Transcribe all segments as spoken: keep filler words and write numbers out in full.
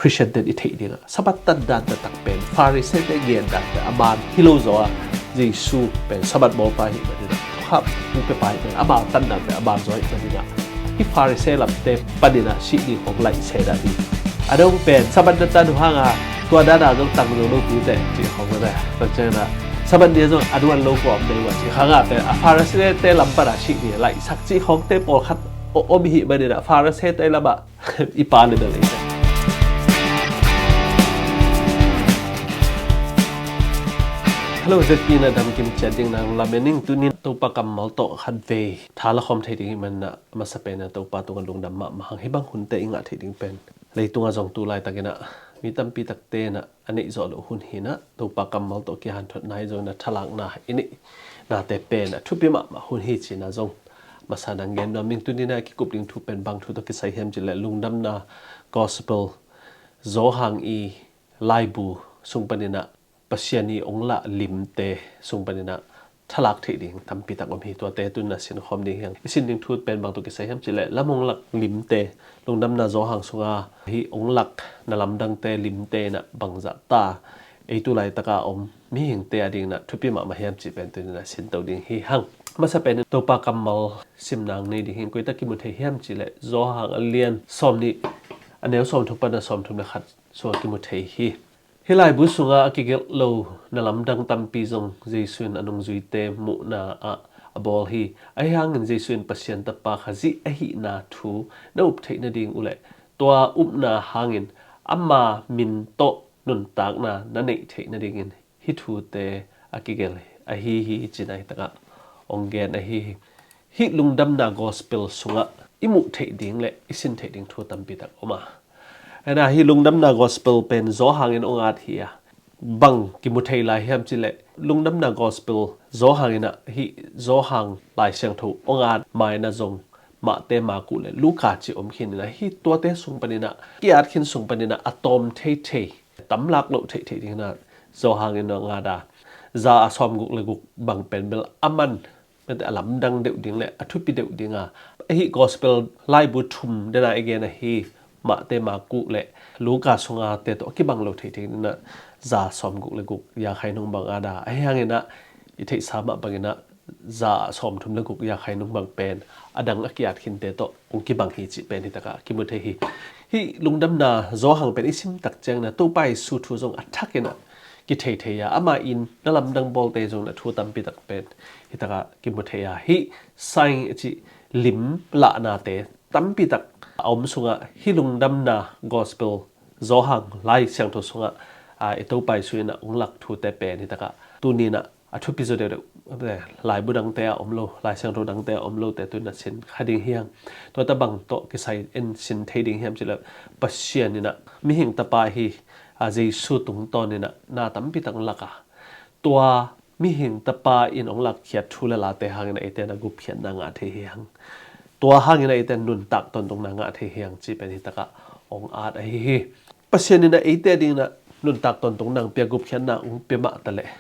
Christian ten i theih dingah Sabbath tandan taktak pen Pharisee te gen dan pen a man hi lo zaw a, Jesu pen Sabbath bawlpa hi maninah, thukham pu pepa hi maninah, ama tandan pen a man zaw hi maninah, hi Pharisee lamte paninah sih ding hong laih se dah ding. A dong pen Sabbath na tan uh hanga tua dana zong tang zo lo pi teh cih hong na. Tua cianginah Sabbath ni zong a duan lo kua om dei uh a cih hanga pen a Pharisee te lam pana sih ding laihsak cih hongte pawlkhat om hi maninah, Pharisee te lamah i pa le bel ei. Hello, Z P na dam kim ciat ding nang lamen ing. Tunin Topa kammal tawh khat vei tha la khawm thei ding hi manah, a masa penah Topa tungah lungdam mahmah hang. Hih bang hunte i ngah thei ding pen leitungah zong tu laitakinah mi tampi takte inah a neih zawh loh hun hinah, Topa kammal tawh kihanthotna hi zongin a thalakna i neih nate pen a thupi mahmah hun hi cina zong masa nang gen nuam ing. Tuninah kikup ding thu pen bang thu tawh kisai hiam cileh lungdamna gospel Zawhang i laibu sung paninah Pasian i ong lah limte sung paninah thalak theih ding tampi tak om hi. Tuate tuninah sinkhawm ding hiang. I sin ding thu pen bang tawh kisai hiam cileh lam ong lak limte, lungdamna Zawhang sunga hi ong lak na lamdangte limte inah bangzah ta ei tu laitaka om mihingte a dinginah thupi mahmah hiam cih pen tuninah sinto ding hi hang. Masa penin Topa kammal simnang nei ding hi. Koitak kimu thei hiam cileh Zawhang a lian sawm nih, a neu sawm thum pana sawm thum le khat sua kimu thei hi. Hih laibu sungah a kigelh lo na lamdang tampi zong Jesu in a nungzuite muhna ah a bawl hi. Ahi hangin Jesu in Pasian Tapa Khazih ahihna thu na up theih nading uhleh tua upna hangin ama min tawh nuntakna na neih theih nadingin hih thute a kigelh ahi hi cina hitakah ong gen ahi hi. Hih lungdamna gospel sungah i muh theih ding le i sin theih ding thu tampi tak om a. Hena hih lungdamna gospel pen Zawhang in ong at hi a, bang kimu thei lai hiam cileh lungdamna gospel Zawhang inah hih Zawhang Lai Siangtho ong at maina zong Mahte, Maku le Luka ci om khin inah hih tuate sung paninah ki-at khin sung paninah a tawm theithei, tamlak loh theithei dinginah Zawhang in ong at a, za a sawmguk le guk bang pen bel a man a lamdang deuh ding le a thupi deuh dinga, ahi gospel laibu thum dena i gen ahi Mahte, Maku le Luka sunga te tawh a kibang lo theithei dinginah za sawmguk le guk yakhai nung bang at a. Ahi hanginah i theihsa mah banginah za sawmthum le guk yakhai nung bang pen a dang a ki-at khinte tawh ong kibang hi cih pen hitakah kimu thei hi. Hih lungdamna Zawhang pen i sim tak ciangin a Topa Jesu thu zong a thakinah kithei thei a, amah in na lamdang bawlte zong na thu tampi tak pen hitakah kimu thei a. Hih sign a cih lim lahnate tampi tak a om sungah hih lungdamna gospel Zawhang Lai Siangtho sungah a, i Topa Jesu inah ong lak thute pen hitakah tuninah a thupi zaw deuhdeuh, laibu dangte a om lo, Lai Siangtho dangte a om lote tuninah sin kha ding hiang. Tuate bang tawh kisai en sin thei ding hiam cileh Pasian inah mihing tapa hi a, Jesu tungtawn inah na tampi tak lak a, tua mihing tapa in ong lakkhiat thu le late hangin a eite na gupkhiatna ngah thei hiang. Tua hangin a eite nuntak tawntungna ngah thei hiang cih pen hitakah ong at ahi hi. Pasian inah eite dinginah nuntak tawntungna ong pia, gupkhiatna ong pia mah taleh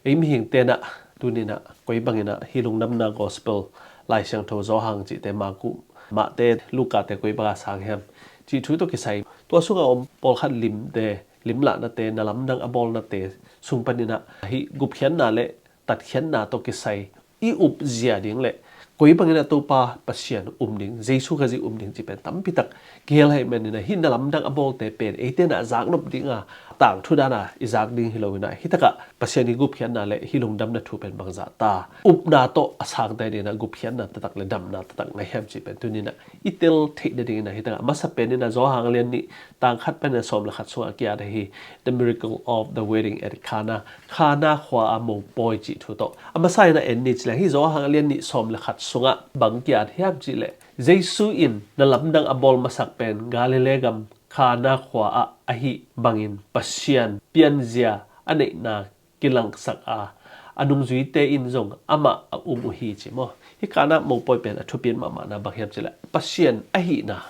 ei mihingte inah tuninah koi banginah hih lungdamna gospel Lai Siangtho Zawhang cihte, Maku, Mahte, Lukate koi banga sang hiam cih thu tawh kisai tua sungah om pawlkhat limte, limlahnate, na lamdang a bawlnate sung paninah hih gupkhiatna le tatkhiatna tawh kisai i upzia ding le koi bangin a Topa Pasian um ding, Jesu Khazih um ding cih pen tampi tak kihel hi maninah hih na lamdang a bawlte pen eite inah zaknop dinga tangthu dana i zak ding hi loinah hitakah Pasian i gupkhiatna le hih lungdamna thu pen bangzah ta upna tawh a sangte dinah gupkhiatna taktak le damna taktak na hiam cih pen tuninah i tel theih nadinginah hitakah masa peninah Zawhang a lian nih tang khat pen a sawm le khat sungah a ki-at ahi The Miracle of the Wedding at Cana. Kana khua-a mopawi cih thu tawh a masa inah en ni cileh hih Zawhang a lian nih sawm le khat sungah bang ki-at hiam cihleh Jesu in na lamdang a bawl masak pen Galilee gam Kana khua-ah ahih bangin Pasian pianzia a neihna kilangsak a, a nungzuite in zong amah a um uh hi ci maw. Hih Kana mopawi pen a thupit mahmahna bang hiam cileh Pasian ahihna.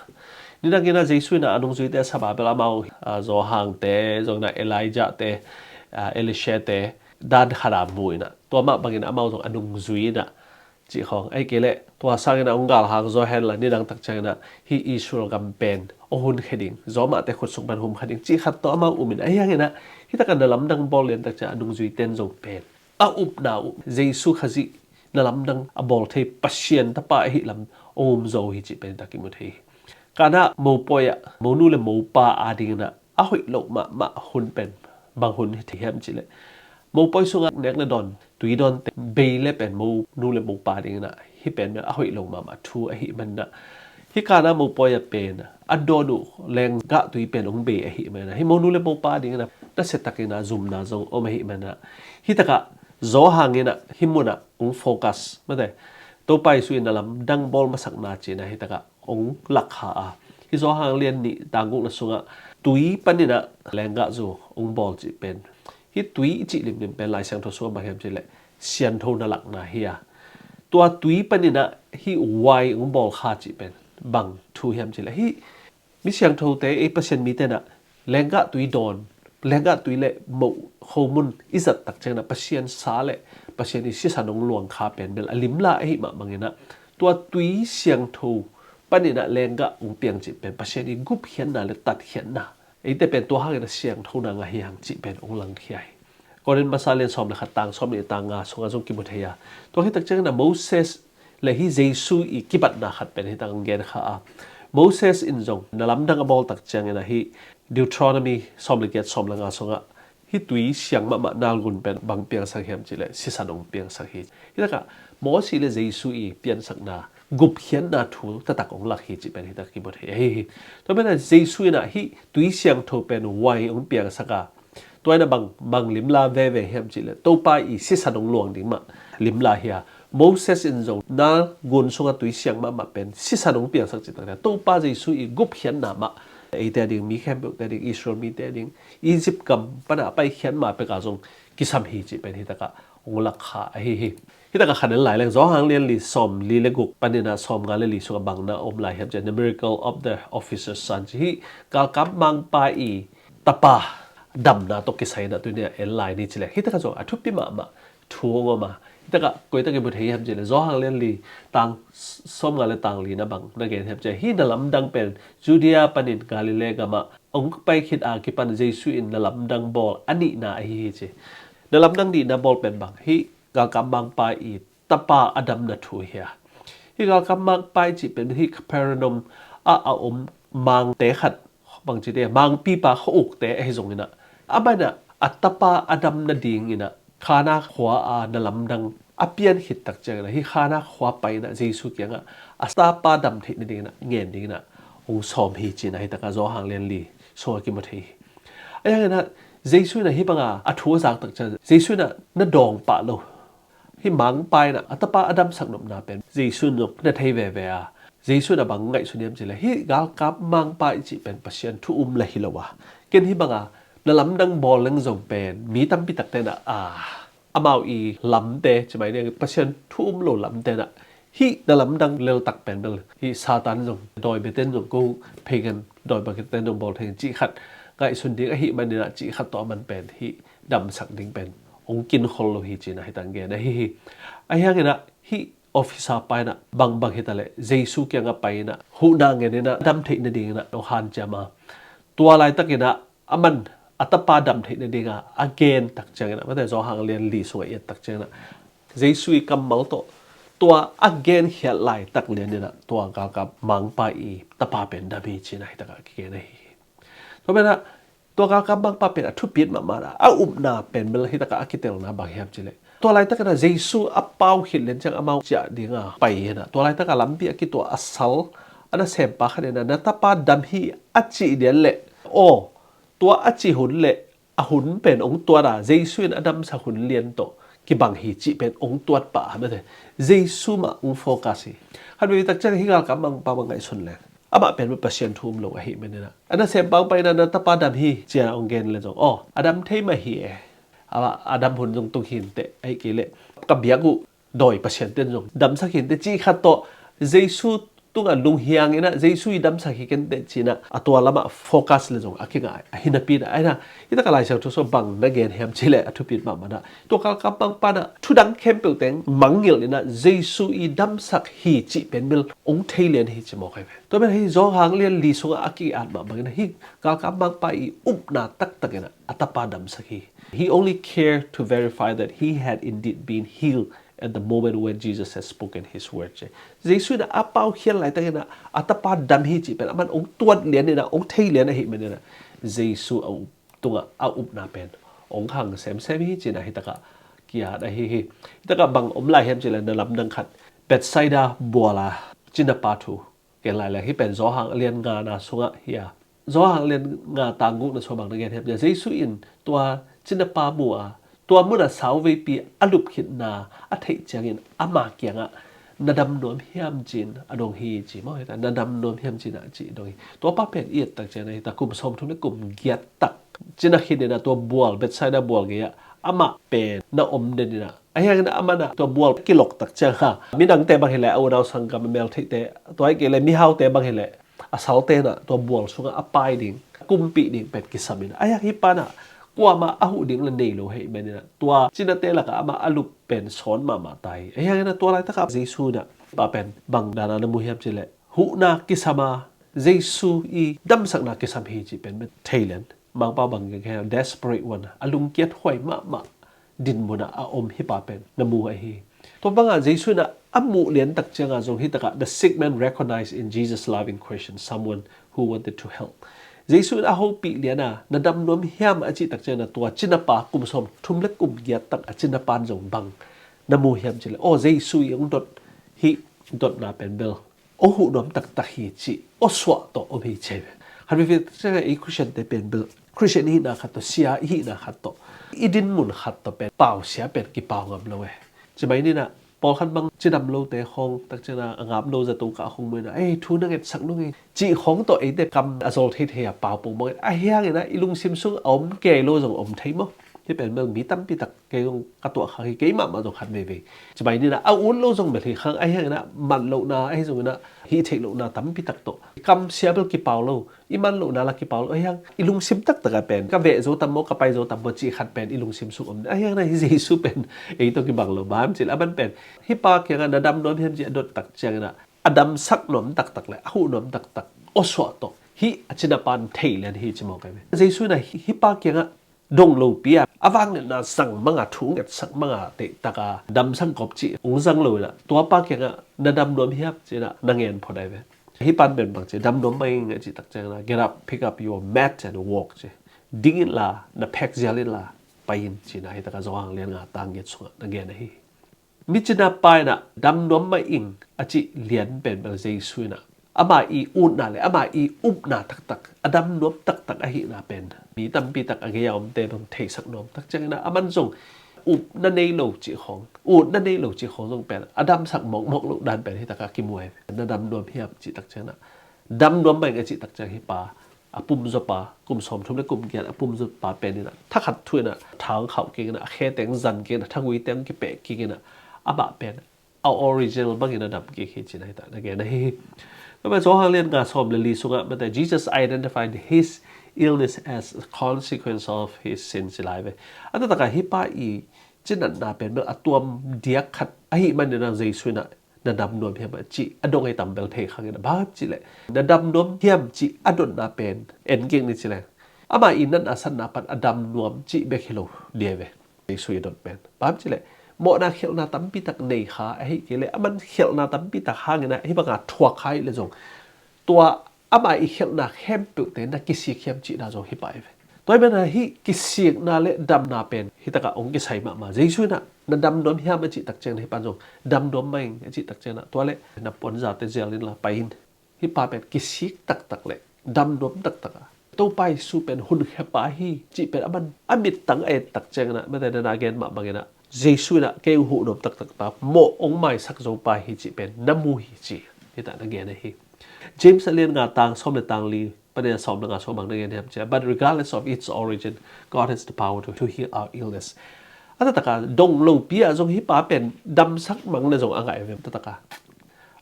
Nidangin a Jesu inah a nungzuite a sap a bel amau a, Zawhangte, zong inah Elijahte, a, Elishate dan khat a mu inah tua mah bangin amau zong a nungzui inah cih khawng, ahih kei leh tua sangin ah hong galhang zaw hen la, nidang tak ciangin ah hih Israel gam pen hong hunkhia ding, Rome-te khut sung pan humkhia ding cih khat tawh amau um in, ahi hangin ah hih takah na lamdang bawl lian tak ciang a nungzuite in zong pen a upna uh Jesu Khazih na lamdang a bawl thei Pasian Tapa ahih lam hong um zo hi cih pen hi tak kimu thei hi. Kanah mopawi ah monu le mopa adingin ah a hoih loh mahmah hun pen bang hun hi hiam cih leh, mopawi sungah nek le dawn, tui dawnte bei le pen monu le mopa dingin ah hih pen a hoih loh mahmah thu ahih manin ah, hih Kana mopawi ah pen a dawn uh lenggah tui pen hong bei ahih manin ah hih monu le mopa dingin ah nasia takin ah zumna zong om ahih manin ah, hih takah Johan in ah hih munah hong focus, mate, Topa Jesu in na lamdang bawl masakna ci-in ah hih takah hong lakkha a, hih Johan lian nih tang gukna sungah tui panin ah lenggah zu hong bawl cih pen, hih tui i cih limlim pen Lai Siangtho sungah bang hiam cih leh siangtho na lakna hi a, tua tui panin ah hih wai hong bawl kha cih pen bang thu hiam cih leh, hih mi siangthote, ei Pasian mite in ah lenggah tui dawn, lenggah tui le moh khomun i zat tak ciangin ah Pasian sa le Pasian i sisan hong luang kha pen bel a limla ahih mah bangin ah, tua tui siangtho panin ah lenggah hong piang cih pen Pasian i gupkhiatna le tatkhiatna, eite pen tua hangin a siangthona ngah hi hang cih pen hong langkhia hi. Korin masa lian sawm le khat tang sawm le tang nga sungah zong kimu thei a, tua hi tak ciangin ah Moses le hih Jesu i kipatna khat pen hih tak hong gen kha a, Moses in zong na lamdang a bawl tak ciangin ah hih Deuteronomy sawm le giat sawm le nga sungah hih tui siang mahmah nalgun pen bang piangsak hiam cih leh sisan hong piangsak hi. Hih takah Moses le Jesu i piansakna gupkhiatna thu taktak hong lak hi cih pen hih tak kimu thei ahi hi. Tua pen ah Jesu in ah hih tui siangtho pen wai hong piangsak a, tua in ah bang, bang limla veve hiam cih leh Topa i sisan hong luang ding mah limla hi a, Moses in zong nalgun sungah tui siang mahmah pen sisan hong piangsak cih tak ciang Topa Jesu i gupkhiatna mah eite a ding, mi khempeuhte a ding, Israel mite a ding, Egypt gam pan a paikhiat ma pek a zong kisam hi cih pen hih takah hong lakkha ahi hi. Hih takah khan en lai leng, Johan lian li sawm li le guk panin ah sawm nga le li sungah bang na om lai hiam cih leh, The Miracle of the Officer's Son ci, hih galkap mangpa i tapa damna tawh kisai in ah tuni ah en lai ni ci leng, hih takah zong a thupi mahmah thu hong om a, hih takah koi tak kimu thei hiam cih leh, Johan lian li tang sawm nga le tang li na bang na gen hiam cih leh, hih na lamdang pen Judea panin Galilee gamah hong pai khit a kipan Jesu in na lamdang bawl a nihna ahi hi ci. Na lamdang nihna bawl pen bang, hih galkap mangpa i tapa a damna thu hi a, hih galkap mangpa i cih pen hih Capernaum ah a om mangte khat, bang cite, mangpipa khua-ukte ahi zongin ah, amah in ah a tapa a dam nadingin ah Kana khua a na lamdang a pian khit tak ciangin ah, hih Kana khua pai in ah Jesu kiangah a tapa dam theih nadingin ah ngen dingin ah hong sawm hi ci-in ah hih takah Johan lian li sungah kimu thei hi. Ahi hangin ah Jesu in ah hih banga a thu a zak tak ciang, Jesu in ah na dawng pah lo, hih mangpa in ah a tapa a damsak nopna pen Jesu in zong na thei veve a, Jesu in ah bang ngaihsun hiam cih leh, hih galkap mangpa i cih pen Pasian thu um la hi lo a, ken hih banga na lamdang bawl leng zong pen mi tampi takte in ah, a, amau i lamte, ci mai ni, Pasian thu um lo lamte in ah hih na lamdang leltak pen bel hih Satan zong, dawi biate in zong, ko pagan dawi biate in zong bawl thei cih khat ngaihsun ding ahih manin ah, cih khat tawh a man pen hih damsak ding pen hong kinkhol lo hi ci-in ah hih tak gen ahi hi. Ahi hangin ah hih officer pa in ah bangbang hi ta leh Jesu kiangah pai in ah huhna ngen in ah dam theih nadingin ah hong hanciam a, tua laitakin ah aman a tapa dam theih nadinga a gen tak ciangin ah, mate, Johan lian li sungah i et tak ciangin ah, Jesu i kammal tawh tua a genkhiat laitak lianin ah tua galkap mangpa i tapa pen dam hi ci-in ah hih takah kigen ahi hi. Tua pen ah tua galkap mangpa pen a thupit mahmah a, a upna pen bel hih takah a kitelna bang hiam cih leh, tua laitakin ah Jesu a pau khit lian ciang amau ciah dinga pai hi in ah, tua laitaka lampi a kituah a sal a nasempa khat in ah, na tapa dam hi a cih lian leh, aw, tua a cih hun leh a hun pen hong tuat a, Jesu in a damsak hun lian tawh kibang hi cih pen hong tuat pah a, mate, Jesu mah hong focus hi. Khat vei tak ciang hih galkap mangpa mah ngaihsun leng, amah pen mah Pasian thu um lo ahih manin ah, a nasempa hong pai in ah na tapa dam hi ci-a hong gen leh zong, aw, a dam thei mah hi e, a, a dam hun zong tung hi inteh, ahih kei leh ka biak uh dawi pasiante in zong damsak hi inteh, cih khat tawh Jesu tungah lunghiang inah Jesu i damsak hi kenteh cinah a tua lamah focus le zong a kingah a hinapi inah aina. Hita ka Lai Siangtho sung bang na gen hiam cileh a thupit mahmah inah tua galkapmangpa inah thudang khempeuh teng mangngilh inah Jesu i damsak hi cih pen bel ong thei lian hi ci mawk ahi ve. Tua pen hi Johan lian li sungah a ki-at mah bangin hi galkapmangpa i upna taktak inah a tapa damsak hi. He only cared to verify that he had indeed been healed at the moment when Jesus has spoken his word. Jesu inah a pau khial laitak inah a tapa dam hi cih pen aman ong tuat lian inah ong thei lian ahi man inah Jesu a up tungah a upna pen ong hang semsem hi cinah hitakah ki-at ahi hi. Hitakah bang om lai hiam cileh na lamdang khat Bethsaida buala cinapa thu ken lai le hi pen Johan lian nga na sungah hi a. Johan lian nga tang guk na sung bang na gen hiam cileh Jesu in tua cinapa mu a tua munah sauveipi a lupkhitna a theih ciangin ama kiangah na dam nuam hiam cin a dong hi ci maw hita na dam nuam hiam cin a ci dong hi. Tua pa pen i et tak ciangin hita kum sawmthum le kum giat tak cina khit inah tua bual Bethsaida bual gei ah amah pen na om den inah ahiang inah aman ah tua bual kilok tak ciang ha midangte bang hileh a unau sanggam a mel theihte tua hi kei le mihaute bang hileh a salte inah tua bual sungah a pai ding kumpih ding pen kisam inah ahiang hi pa inah kuamah a huh ding le nei lo hei man inah tua cinate lakah amah a lup pen sawn mahmah ta hi. Ahiang inah tua laitakah Jesu inah pa pen bang dana na mu hiam cileh huhna kisam a Jesu i damsakna kisam hi cih pen thei lian. Mangpau bang gen kei desperate one a lungkiat huai mahmah dinmunah a om hi pa pen na mu ahi. Tua bangah Jesu inah a muh lian tak ciangah zong hitakah the sick man recognized in Jesus loving question someone who wanted to help. Jesu in a hopih lian a na dam nuam hiam a cih tak ciangah tua cinapa kum sawmthum le kum giat tak a cinapa in zong bang na mu hiam cileh aw Jesu i ong dot hi dotna pen bel aw huh nuam taktak hi cih aw suah tawh om hi cei ve. Khat veve tak ciangah ei Christian te pen bel Christian i hihna khat tawh sia i hihna khat tawh i dinmun khat tawh pen pau sia pen kipau ngam lo e. Ci mai ninah pawlkhat bang cidam lote khawng tak ciangah a ngap lo zato kah khawng mu inah ei thu na ngetsak nung ei cih khawng tawh eite kam a zol theithei a pau pong bangin ahiang inah i lungsim sung a om kei lo zong om thei maw? Hi pen bel mi tampi tak kei zong ka tuah khak hi kei mahmah zong khat veivei. Ci mai ninah a ut lo zong bel hi khang ahiang inah man lohna ahi zong inah hih theih lohna tampi tak tawh i kam sia bel kipau lo i man lohna la kipau lo ahiang i lungsim taktak a pen ka veh zo tam maw ka pai zo tam maw cih khat pen i lungsim sung om ahiang inah hi Jesu pen ei tawh kibang lo bang cih le a man pen hi pa kiangah na dam nuam hiam cih a dot tak ciang inah a damsak nuam taktak le a huh nuam taktak awsuah tawh hih a cinapan thei lian hi ci mawk ahi ve. Jesu inah hi pa kiangah dong lopi a a vangliatna zang manga thu ngetsak manga tehtaka damsak kawp cih ung zang lo inah tuapa kiangah na dam nuam hiam ci inah na ngen phot ahi ve. Hi pan pen bang ci dam nuam mah ing a cih tak ciang inah get up, pick up your mat and walk ci. Ding inla na phek zial inla pai in ci inah hi taka Johan lian nga tang giat sungah na gen ahi. Mi cinapa inah dam nuam mah ing a cih lian pen bel Jesu inah ama i utna le ama i upna taktak a dam nuam taktak ahihna pen mi tampi tak a gei a omte bang theisak nuam tak ciang inah a man zong upna nei lo cih khawng utna nei lo cih khawng zong pen a damsak mawkmawk loh dan pen hi taka kimu ahi ve. Na dam nuam hiam cih tak ciang inah dam nuam mah ing a cih tak ciang hi pa a pumzawpa kum sawmthum le kum giat a pumzawpa pen inah thakhat thu inah thang khauh keng inah a kheteng zan keng inah thaguiteng kipeh keng inah amah pen a original bangin a dam kik hi ci inah hi ta na gen ahi hi. Tua pen Johan lian nga sawm le li sungah mate Jesus identified his illness as a consequence of his sin ci lai ve. A taktakah hi pa i cinatna pen bel a tuam diak khat ahih man inah Jesu inah na dam nuam hiam a cih a dong ei tam bel thei khang inah bang cih leh na dam nuam hiam cih a dotna pen en kik ni ci leh ama i natna satna pan a dam nuam cih bek hi lo dia ve. Jesu i dot pen bang cih leh mawhna khialhna tampi tak nei kha ahi kei leh a man khialhna tampi tak hang inah hi banga thuak kha hi le zong tua ama i khialhna khempeuhte na kisik hiam cihna zong hi pah hi ve. Tua hi mana hih kisikna le damna pen hi takah ong kisai mahmah. Jesu inah na dam nuam hiam a cih tak ciang inah hi pan zong dam nuam mah ing a cih tak ciang inah tua le na puanzate zial inla pai in. Hi pa pen kisik taktak le dam nuam taktak a Topa Jesu pen hunkhia pa hi cih pen a man a mittang a et tak ciang inah mate na na gen mah bang inah Jesu inah kei uh huh nuam taktak pa mawh ong maisak zo pa hi cih pen na mu hi ci hi ta na gen ahi. James a lian nga tang sawm le tang li panin a sawm le nga sawm bang na gen hiam cia. But regardless of its origin, God has the power to, to heal our illness. A taktakah dong lopi ah zong hi pa pen damsak mang le zong a ngai ve taktakah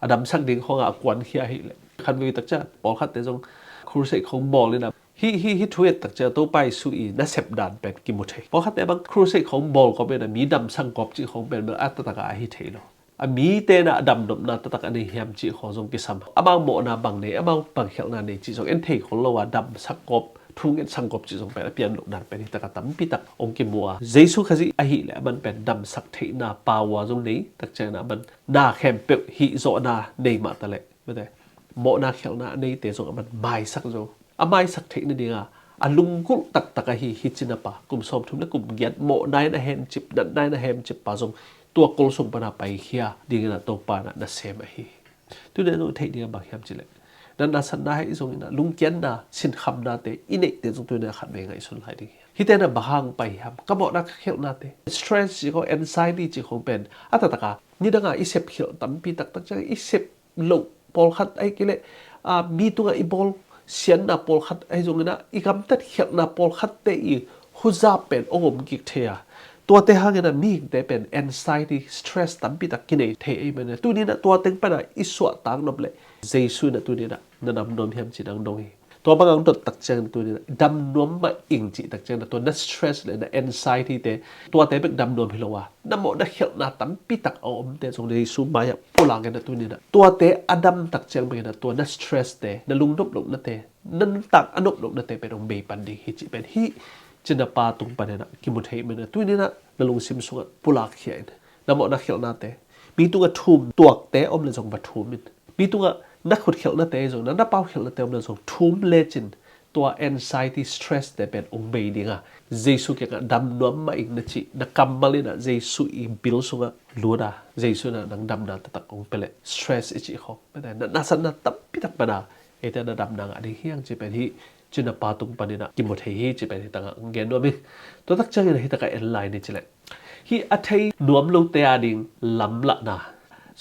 a damsak ding khawngah a kuankhia ahileh, khat vei takciang pawlkhatte zong crusade khawng bawl inah, hih, hih, hih thu et takciang Topa Jesu i nasep dan pen kimu thei. Pawlkhatte bang crusade khawng bawl kawm inah mi damsak gawp cih khawng pen bel a taktak a ahi thei lo. A mite inah a damnopna taktak a nei hiam cih khawng zong kisam. Amau mawhna bang nei, amau bang khialhna nei cih zong en thei khol lo a, damsak gawp, thu ngetsak gawp cih zong pen a pian loh dan pen hi takah tampi tak hong kimu a. Jesu Khazih ahileh aman pen damsak theihna power zong nei, takciang inah aman na khempeuh hih zawhna nei mah taleh, mate, mawhna khialhna a neite zong aman maisak zo. A maisak theih nadinga a lunggulh taktak ahi hih cinapa, kum sawmthum le kum giat mawhna in a hemcip, natna in a hemcip pa zong tua kol sung pana paikhia dingin a Topa inah nasem ahi. Tuni-in zong theih ding a bang hiam cihleh, natna satna ahi zongin ah lungkiatna, sinkhamnate i neihte zong tuni-in ah khat vei ngaihsun lai ding hi. Hihte inah bang hang pai hiam? Ka mawhna ka khialhnate, stress cih khawng, anxiety cih khawng pen a taktak a nidanga i sep khialh tampi taktak ciang i sep loh pawlkhat ahi kei leh, aa, mi tungah i bawl siatna pawlkhat ahi zongin ah i gamtat khialhna pawlkhatte i huzap pen hong om kik thei a, tuate hangin ah mihingte pen anxiety, stress tampi tak kinei thei ahih manin ah tuni-in ah tua teng pana i suahtak nop leh Jesu inah tuni-in ah na dam nuam hiam cih dang dong hi. Tua bang hong dot takciang inah tuni-in ah dam nuam mah ing cih takciang inah tua na stress le na anxiety te, tuate bek dam nuam hi lo a, na mawhna khialhna tampi tak a omte zong Jesu mai-ah pulak inah tuni-in ah tuate a dam takciang bek inah tua na stress te, na lungnop lohnate, na nuntak a nop lohnate pen hong bei pan ding hi cih pen hih cinapa tung panin ah kimu thei manin ah tuni-in ah na lungsim sungah pulak khia in. Na mawhna khialhnate, mi tungah thum tuakte om le zong va thum in. Mi tungah na khut khialhnate zong, na, na pau khialhnate om le zong thum lecin tua anxiety, stress te pen hong bei ding a, Jesu kiangah dam nuam mah ing na cih na kammal inah Jesu i bil sungah lut a, Jesu inah nang damna taktak hong pia leh stress i cih khawng, na, na satna tampi tak pana eite na damna ngah ding hi hang cih pen hih cinapa tung panin ah kimu thei hi cih pen hi takah hong gen nuam ing. Tua takciangin ah hi takah en lai ni cileh, hih a thei nuam lote a ding lamlahna.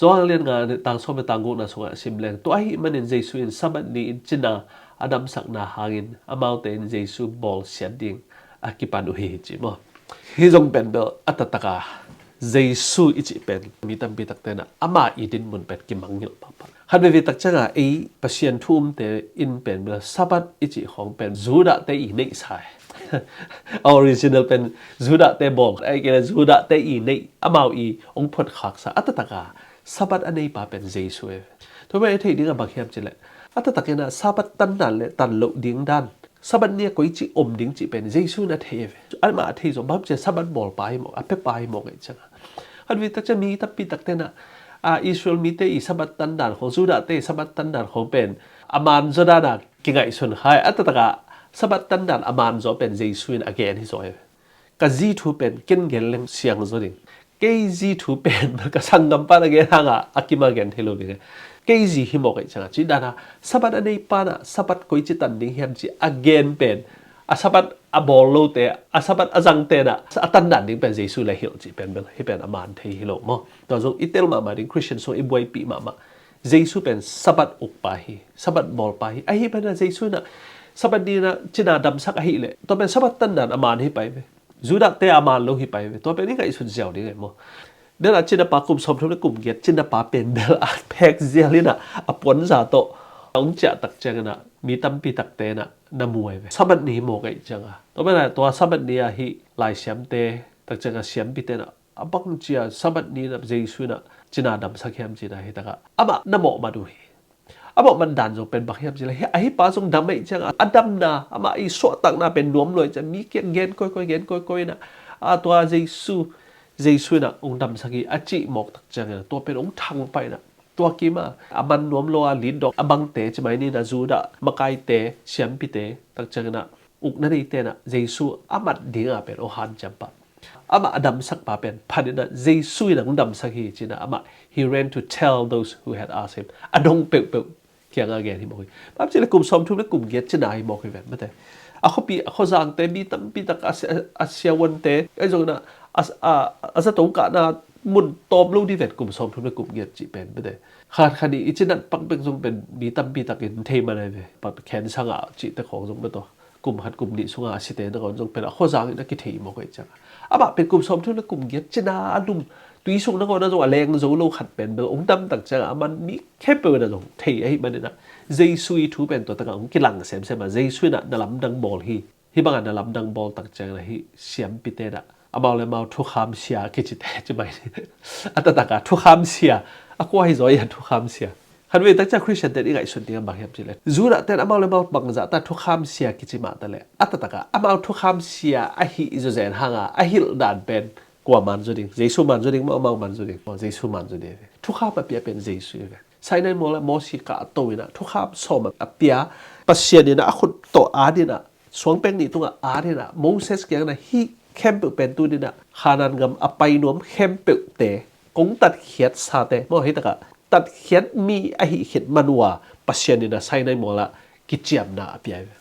Johan lian nga, tang sawm le tang gukna sungah sim leng, tua ahih manin Jesu in Sabbath ni-in cina a damsakna hangin amaute in Jesu bawlsiat ding a kipan uh hi, ci maw? Hih zong pen bel a taktak a Jesu i cih pen mi tampi takte inah ama i dinmun pen kimangngilh pahpah. Khat veivei takcianga ei Pasian thu umte in pen bel Sabbath i cih khawng pen Judahte i neihsa hi. A original pen Judahte bawl, ahih kei leh Judahte i neih, amau i hong photkhaksa a taktak a Sabbath a neipa pen Jesu hi. Tua pen i theih ding a bang hiam cihleh, a taktak inah Sabbath tan dan le tan loh ding dan, Sabbath ni-a koici om ding cih pen Jesu in a thei ve. Amah a thei zong bang hiam cihleh Sabbath bawlpa hi mawk, a piapa hi mawk ahih cianga. Khat veivei takciang mi tampi takte inah, a, Israel mite i Sabbath tan dan khawng, Judahte i Sabbath tan dan khawng pen a man zaw dan a kingaihsun kha hi. A taktak a Sabbath tan dan a man zaw pen Jesu in a gen hi zaw hi ve. Ka zi thu pen ken gen leng siang zaw ding. Kei zi thu pen ka sanggampa na gen hanga a kim a gen thei lo ding. Kei zi hi mawk ahih cianga, cih dana Sabbath a neipa inah Sabbath koici tan ding hiam cih a gen pen, a Sabbath a bawl lote, a Sabbath a zangte inah a tan dan ding pen Jesu le hilh cih pen bel hih pen a man thei hi lo maw? Tua zong i tel mahmah ding, Christian sung i buaipih mahmah. Jesu pen Sabbath ukpa hi, Sabbath bawlpa hi. Ahih pen inah Jesu inah Sabbath ni inah cina damsak ahih leh tua pen Sabbath tan dan a man hi pai ve. Judahte a man lo hi pai ve. Tua pen i ngaihsut ziau ding e maw? Dena cinapa kum sawmthum le kum giat cinapa pen bel a phek zial inah a puanza tawh a hong ciah takciang inah mi tampi takte inah na mu ahi ve. Sabbath ni hi mawk ahih cianga. Tua pen inah tua Sabbath ni a hih laisiamte, takcianga siampite inah a bang cia Sabbath ni inah Jesu inah cina damsak hiam cih inah hi takah amah na mawhmat uh hi. A mawhmat dan zong pen bang hiam cihleh, ahi pa zong dam ahih cianga a damna, amah i suahtakna pen nuam lua ahih cianga mi kiang gen kawikawi, gen kawikawi inah, a, tua Jesu, Jesu inah hong damsak hi a cih mawk takciang inah tua pen hong thang pah inah, tua kim a a man nuam lo a leader a bangte, ci mai ni inah Judah makaite, siampite, takciang inah ukna neite inah Jesu a mat dinga pen hong hanciam pah. Amah a damsak pa pen phat inah Jesu inah hong damsak hi ci inah amah, he ran to tell those who had asked him. A dong peuhpeuh kianga gen hi mawk hi. Bang hiam cihleh kum sawmthum le kum giat cina hi mawk hi ven, mate. A khuapi, a khuazangte, mi tampi tak, a sia, a siavuante, ahi zong inah a, a, a zato kahna mun tawm lo ding ven kum sawmthum le kum giat cih pen, mate. Khat khat ni i cinat pak bek zong pen mi tampi takin thei man ahi ve. Pak khen sangah cihte khawng zong, mate. Kum khat kum nih sunga a site nangawn zong pen a khuazangin a kithei mawk ahih cianga. Amah pen kum sawmthum le kum giat cina a lum Tui sung nangawn ah zong a leng zo lo khat pen bel hong dam tak ciangah a man mi khempeuh in ah zong thei ahih manin ah Jesu i thu pen tua takah hong kilang semsem a, Jesu in ah na lamdang bawl hi. Hih bangah na lamdang bawl tak ciangin ah hih siampite in ah amau le amau thukham sia kicite ci mai ni. A taktakah thukham sia, a kua hi zaw i a thukham sia. Khatvei tak ciang Khristian ten i ngaihsut ding a bang hiam cih leh Judah ten amau le amau bangzah ta thukham sia kici mah ta leh a taktakah amau thukham sia ahi zawzen hanga a hilh dan pen kua man zaw ding? Jesu man zaw ding maw, amau man zaw ding maw? Jesu man zaw ding. Thukham a pia pen Jesu hi ve. Sinai mualah Mosi kah a to in ah thukham sawm a pia, Pasian in ah a khut tawh at in ah suangpek nih tungah at in ah Moses kiangah hih khempeuh pen tuni in ah Khanaan gam a pai nuam khempeuhte kong tatkhiat sate maw, hih takah tatkhiat mi ahi khit man uh a Pasian in ah Sinai mualah kiciamna a pia hi ve.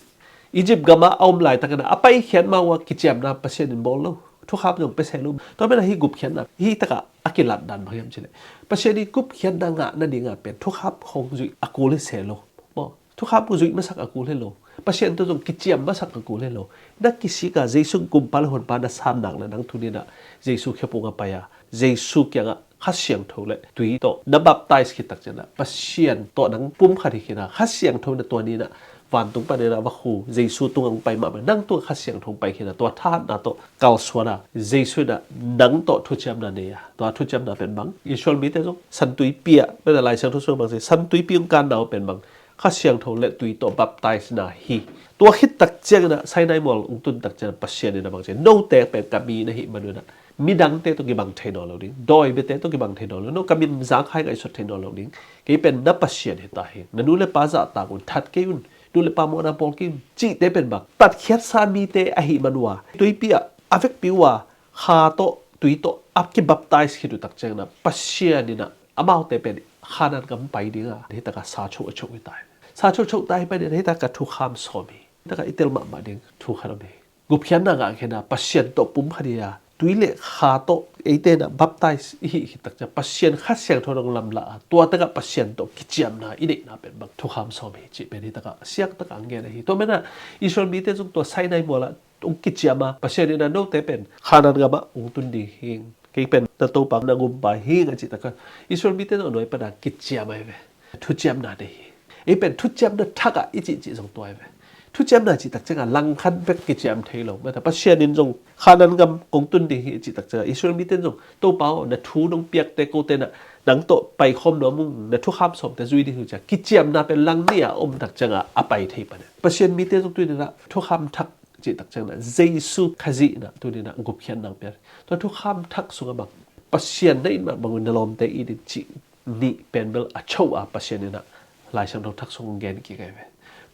Egypt gamah a om laitakin ah a paikhiat mah uh a kiciamna Pasian in bawl lo. Thukham zong pia seh lo. Tua manin ah hih gupkhiatna, hih takah a kilat dan bang hiam cih leh Pasian i gupkhiatna ngah nadingah pen thukham khong zuih a kul hi seh lo maw? Thukham khong zuih masak a kul hi lo. Pasian tawh zong kiciam masak a kul hi lo. Na kisik a Jesu Kumpa le Honpa na san nak leh nang tuni in ah Jesu khephung a pai a, Jesu kiangah Kha Siangtho le tui tawh na baptize khit tak ciangin ah Pasian tawh nang pumkhat hi khin a, Kha Siangtho in ah tua ni in ah vantung panin ah va khu, Jesu tungah hong pai mahmah, nang tungah Kha Siangtho hong pai khin a, tua thahatna tawh kalsuan a, Jesu in ah nang tawh thuciamna nei a, tua thuciamna pen bang? Israel mite zong San Tuipi ah, pen a Lai Siangtho sung bang ci, San Tuipi hong kanna uh pen bang? Kha Siangtho le tui tawh baptize na hi. Tua khit tak ciangin ah Sinai mual hong tun tak ciangin ah Pasian in ah bang ci, note pen ka mi na hih man un ah midangte tawh kibang thei nawn lo ding, dawi biate tawh kibang thei nawn lo, no ka min zangkhai ngaihsut thei nawn lo ding. Kei pen na Pasian hi ta hi. Na nu le pa zahtak un, that kei un, nu le pa mawhna bawl kei un, cihte pen bang? Tatkhiatsa mite ahih man uh a, tuipi ah a vekpi uh a, kha tawh tui tawh a kibaptize khit uh tak ciangin ah Pasian in ah amaute pen Khanaan gam pai ding a, hih takah sa choh a choh hi ta hi. Sa choh choh ta hi pen in ah hih takah thukham sawm hi. Hih takah i tel mahmah ding thu khat om hi. Gupkhiatna ngah khin a, Pasian tawh pumkhat hi a, tui le kha tawh eite in ah baptize i hih khit tak ciang Pasian Kha Siangtho in hong lamlah a, tua takah Pasian tawh kiciamna i neihna pen bang? Thukham sawm hi cih pen hih takah siang takah hong gen ahi. Tua manin ah Israel mite zong tua Sinai mualah hong kiciam a, Pasian in ah note pen Khanaan gamah hong tun ding hi ing. Kei pen na Topa, na Gumpa hi ing a cih takah Israel mite zong a nuai pan a kiciam ahi ve. Thuciamna nei hi. Ei pen thuciamna thak ah i cihcih zong tua hi ve. Thuciamna cih tak ciangah langkhat bek kiciam thei lo. Mate, Pasian in zong Khanaan gam kong tun ding hi i cih tak ciangah Israel mite in zong, Topa aw, na thu nong piakte kote in ah nang tawh paikhawm nuam ung, na thukham sawmte zui ding hi uh ci a, kiciamna pen lang nih a om tak ciangah a pai thei pan hi. Pasian mite zong tuni in ah thukham thak cih tak ciangin ah Jesu Khazih in ah tuni in ah gupkhiatna hong pia hi. Tua thukham thak sungah bang? Pasian na it mah bang un na lawmte it in cih nih pen bel a choh a, Pasian in ah Lai Siangtho thak sung hong gen kik ahi ve.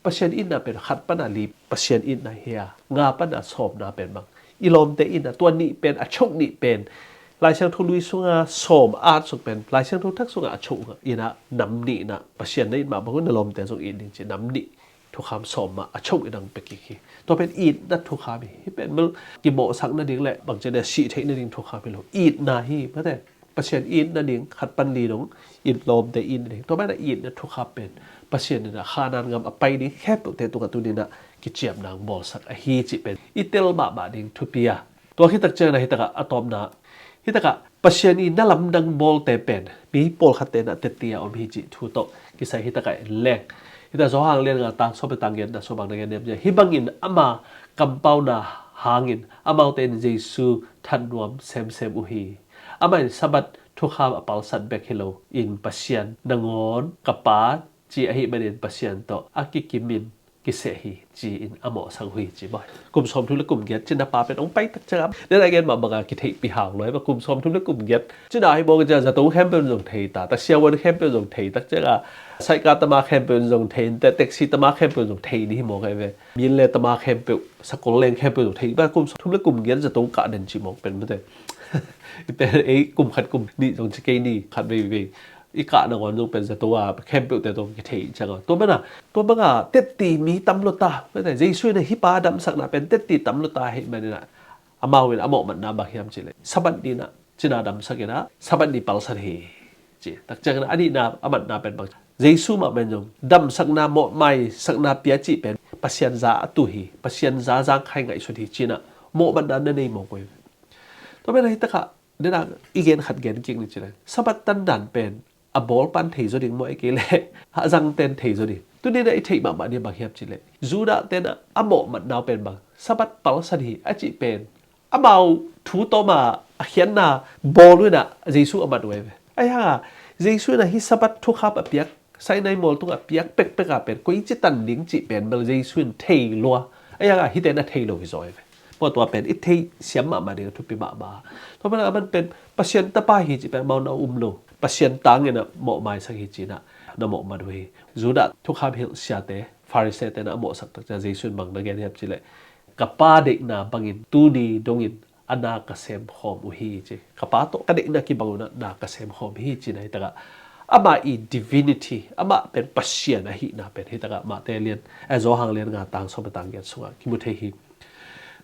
Pasian itna pen khat pan a li Pasian itna hi a, nga pan a sawmna pen bang? I lawmte itna. Tua nih pen, a choh nih pen, Lai Siangtho lui sunga sawm a at suk pen Lai Siangtho thak sungah a choh in ah nam nih in ah Pasian na it mah bang un na lawmte zong it ding ci, nam nih thukham sawm mah a choh in hong pia kik hi. Tua pen itna thukham hi. Hih pen bel kimawhsak nading le bangci a sih theih nading thukham hi lo. Itna hi, mate. Pasian it nading khat pan li dong, it lawmte it nading. Tua manin ah itna thukham pen Pasian in ah Khanaan gam a pai ding khempeuhte tungah tuni in ah kiciamna hong bawlsak ahi cih pen i tel mahmah ding thupi a. Tua khit tak ciangin ah hih takah a tawpna, hih takah Pasian i na lamdang bawlte pen mi pawlkhatte in ah tetti a om hi cih thu tawh kisai hih takah en leng. Hih takah Johan lian nga tang sawm le tang giatna sung bang na gen hiam cih leh, hih bangin ama kampauna hangin amaute in Jesu that nuam semsem uh hi. Amah in Sabbath thukham a palsat bek hi lo in Pasian nangawn ka Pa ci ahih manin Pasian tawh a kikimin kiseh hi ci-in a mawhsak uh hi ci maw. Kum sawmthum le kum giat cina pa pen hong pai tak ciangah, nidang a gen mah bangah kitheihpih hau lo hi maw. Kum sawmthum le kum giat cina hi mawk ciangah zato khempeuh in zong thei ta, ta siavuan khempeuh in zong thei tak ciangah, saika tama khempeuh in zong thei, taxi tama khempeuh in zong thei ding hi mawk ahi ve. Min le tama khempeuh, sakol leng khempeuh zong thei. Kum sawmthum le kum giat zato kah den ci mawk pen mate. Ei kum khat kum nih zong ci kei ni, khat veivei. I kah nangawn zong pen zato a khempeuhte tawh kithei ciangah. Tua manin ah, tua bangah tetti mi tam lua ta. Mate, Jesu in ah hih pa damsakna pen tetti tam lua ta ahih manin ah, amau in a mawhmatna bang hiam cih leh, Sabbath ni in ah cina damsak in ah Sabbath ni palsat hi ci. Tak ciangin ah a nihna a matna pen bang? Jesu mahmah in zong damsakna, mawhmaisakna pia cih pen Pasian za a tu hi, Pasian za zangkhai ngaihsut hi ci-in ah mawhmatna na nei mawk uh hi. Tua pen ah hih takah Nidang i gen khat gen kik ni ci leng, Sabbath tandan pen a bawl pan thei zaw ding maw, ei kei leh a zangten thei zaw ding. Tuni na i theih mahmah ni bang hiam ci leh, Judah ten a mawhmat nau pen bang, Sabbath palsat hi a cih pen amau thu tawma a khiatna bawl uh inah Jesu a mat uh ai ve. Ahi hanga Jesu inah hi Sabbath thukham a piak, Sinai mual tungah a piak pekpek a pen koici tan ding cih pen bel Jesu in thei lua. Ahi hanga hite na thei lo hi zaw ai ve. Pua tua pen i theih siam mahmah ding a thupi mahmah. Tua pen a man pen Pasian tapa hi cih pen amau na um lo. Pasian tangin a mawhmaisak hi cinah na mawhmat uh hi. Judah thukham hilh siate, Pharisee te na a mawhsak tak ciang Jesu in bang na gen hiam ci leh, ka pa deihna bangin tuni dongin a na ka semkhawm uh hi ci. Ka pa tawh ka deihna kibang uh na na ka semkhawm hi ci na hi takah ama i divinity, amah pen Pasian ahihna pen hi takah Mate lian, eh, Johan lian nga tang sawm le tang giat sungah kimu thei hi.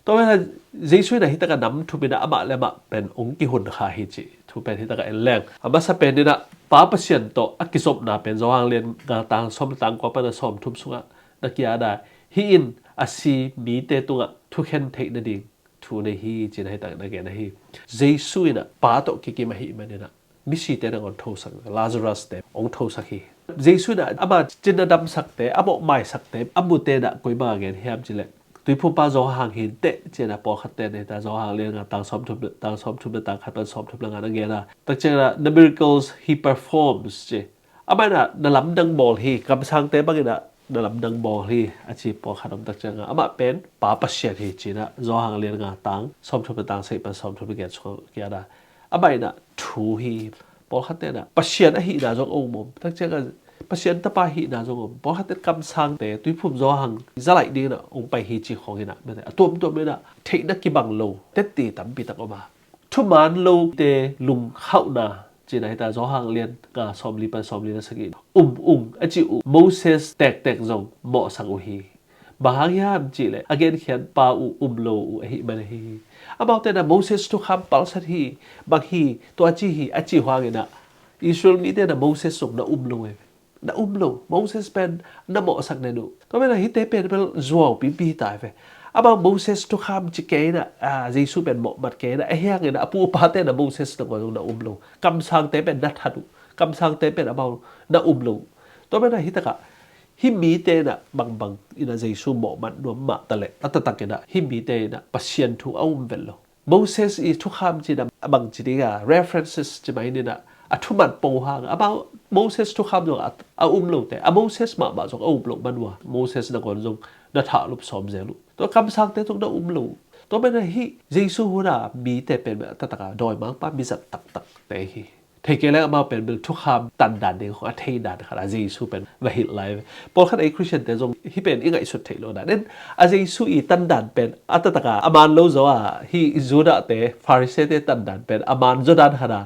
Tua pen Jesu in a hi takah nam thum inah amah le amah pen ong kihun kha hi ci. Thu pen hi takah en leng, a masa pen inah Pa Pasian tawh a kizopna pen Johan lian nga tang sawm le tang kua pan a sawm thum sungah na kia dai. Hi in a si mite tungah thukhen theih nading thu nei hi cin a hi tak na gen ahi. Jesu inah Pa tawh kikim ahih man inah misite na ong thosak, Lazarus te ong thosak hi. Jesu inah ama cin a damsakte, a mawhmaisakte a mute inah koi bang a gen hiam ci leh, tuiphumpa Johan hi inteh cin a pawlkhatte na hi ta, Johan lian nga tang sawm thum, tang sawm thum le tang khat pan sawm thum le nga na gen a. Tak ciang inah the miracles he performs ci. Amah inah na lamdang bawl hi, kamsangte bang inah na lamdang bawl hi a ci pawlkhat om tak ciangah, amah pen Pa Pasian hi cinah Johan lian nga tang sawm thum le tang sagih pan sawm thum le giat sungah kia dai. Amah inah thu hi. Pawlkhatte inah Pasian ahihna zong a um om tak ciangah, Pasian tapa ahihna zong om. Pawlkhatte kamsangte tuiphum Johan zalaih ding inah ong pai hi ci khawng inah a tuamtuam inah theihna kibang lo tette tampi tak om a. Thuman lote lungkhauhna cin a hi ta, Johan lian nga sawmli pan sawmli le sagih. Um ung a cih uh Moses tektek zong mawhsak uh hi. Bang hang hiam cih leh a genkhiatpa uh um lo uh ahih man ahi hi. Amaute na Moses thukham palsat hi, bang hi, tua ci hi a cih uh hang inah Israel mite na Moses zong na um lo e. Na um lo. Moses pen na mawhsak den uh. Tua pen a hite pen bel zuau pipi hi ta ve. Amau Moses thukham ci kei inah, ah, Jesu pen mawhmat kei inah, ahi hangin a pu a pate na Moses na ngawh zong na um lo. Kamsangte pen na that uh. Kamsangte pen amau na um lo. Tua pen a hi takah hi mite inah bangbang inah Jesu mawhmat nuam mah ta leh a taktak inah hi mite inah Pasian thu a um vet lo. Moses i thukham cin a bangci ding a references ci mai ni inah, a thuman po hang amau Moses thukham zong a, a um lote, a Moses mahmah zong a um lo man uh a, Moses nangawn zong na thahlup sawm zel uh. Tua kamsangte zong na um lo uh. Tua pen a hi Jesu hun a mite pen a taktak a dawimangpa mizat taktakte hi. Thei kei leng amau pen bel thukham tandan ding khong a thei dan khat a Jesu pen va hilh lai ve. Pawlkhat ei Christian te zong hi pen i ngaihsut theih lo dan en, a Jesu i tandan pen a taktak a a man lo zaw a, hi Judah te, Pharisee te tandan pen a man zaw dan khat a,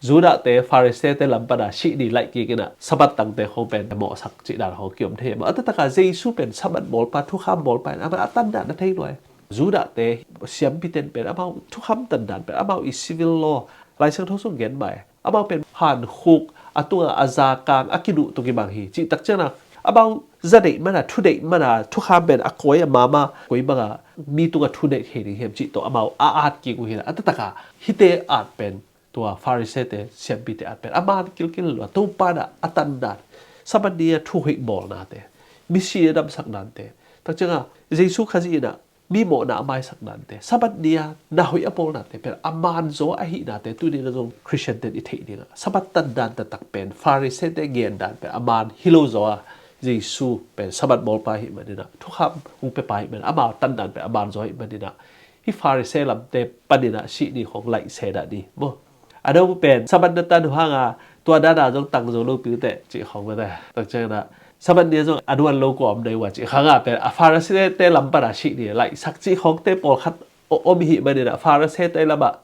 Judah te, Pharisee te lam pan a sih ni laih kik inah Sabbath tangte khong pen mawhsak cih dan khong kiom thei maw. A taktak a Jesu pen Sabbath bawlpa, thukham bawlpa in amah a tandan a thei lo e. Judah te siampi ten pen amau thukham tandan pen amau i civil law, Lai Siangtho sung gen mai. Amau pen hankhuk, a tungah a zakang a kiduh tung i bang hi. Cih tak ciangah amau za deih man a, thu deih man a, thukham pen a kawi a mama, koi bang a mi tungah thu deih thei ding hiam cih tawh amau a at kik uh hi inah, a taktak a hite at pen, tua Pharisee te, siampi te at pen a man kilkil lo a, Topa na a tandan, Sabbath ni a thu hoih bawlnate, misi a damsak dante, tak ciangah Jesu Khazih inah mi mawhna a maisak dante, Sabbath ni a na hoih a bawlnate pen a man zaw ahihnate tuni na zong Christian ten i theih dingah Sabbath tandan taktak pen Pharisee te gen dan pen a man hi lo zaw a, Jesu pen Sabbath bawlpa ahih man inah, thukham ung pepa ahih man inah, amau tandan pen a man zaw ahih man inah, hi Pharisee lamte pan inah sih ni khong laih se dah ni maw. A no pen Sabbath na tan uh hang a, tua dan a zong tang zo lo piu teh cih khong mate. Tak ciang inah Sabbath ni a zong a nuan lo kua om dai uh a cih khang a pen a Pharisee te lam pan a sih ni laihsak cih khongte pawlkhat om ihih man inah, Pharisee te lamah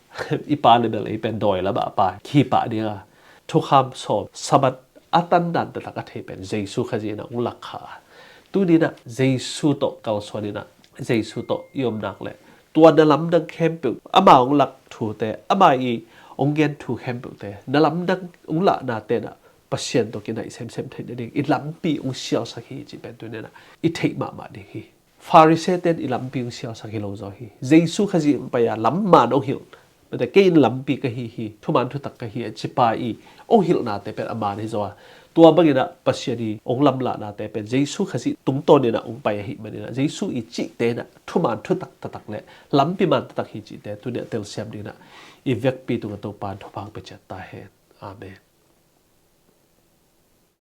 i pa le bel ei pen dawi lamah a pa khipah ding a, thukham sawm, Sabbath a tandan taktak a thei pen Jesu Khazih inah ung lak kha a. Tuni inah Jesu tawh kalsuan inah Jesu tawh i om nak leh, tua na lamdang khempeuh, ama ong lak thute, ama i ong gen thu khempeuhte, na lamdang ong lahnate inah Pasian tawh kinaih semsem theih nading i lampi ong sialsak hi cih pen tuni inah i theih mahmah ding hi. Pharisee ten i lampi ong sialsak hi lo zaw hi. Jesu Khazih ong pai a lam man ong hilh Mate, kei in lampi ka hi hi, thuman thutak ka hi a cipa i ong hilhnate pen a man hi zaw a, tua bangin ah Pasian i ong lamlahnate pen Jesu Khazih tungtawn in ah ong pai ahih manin ah Jesu i cihte in ah thuman thutak taktak le lampi man taktak hi cihte tuni ah telsiam dingin ah i vekpi tungah Topa'n thupha pia ciat ta hen. Amen.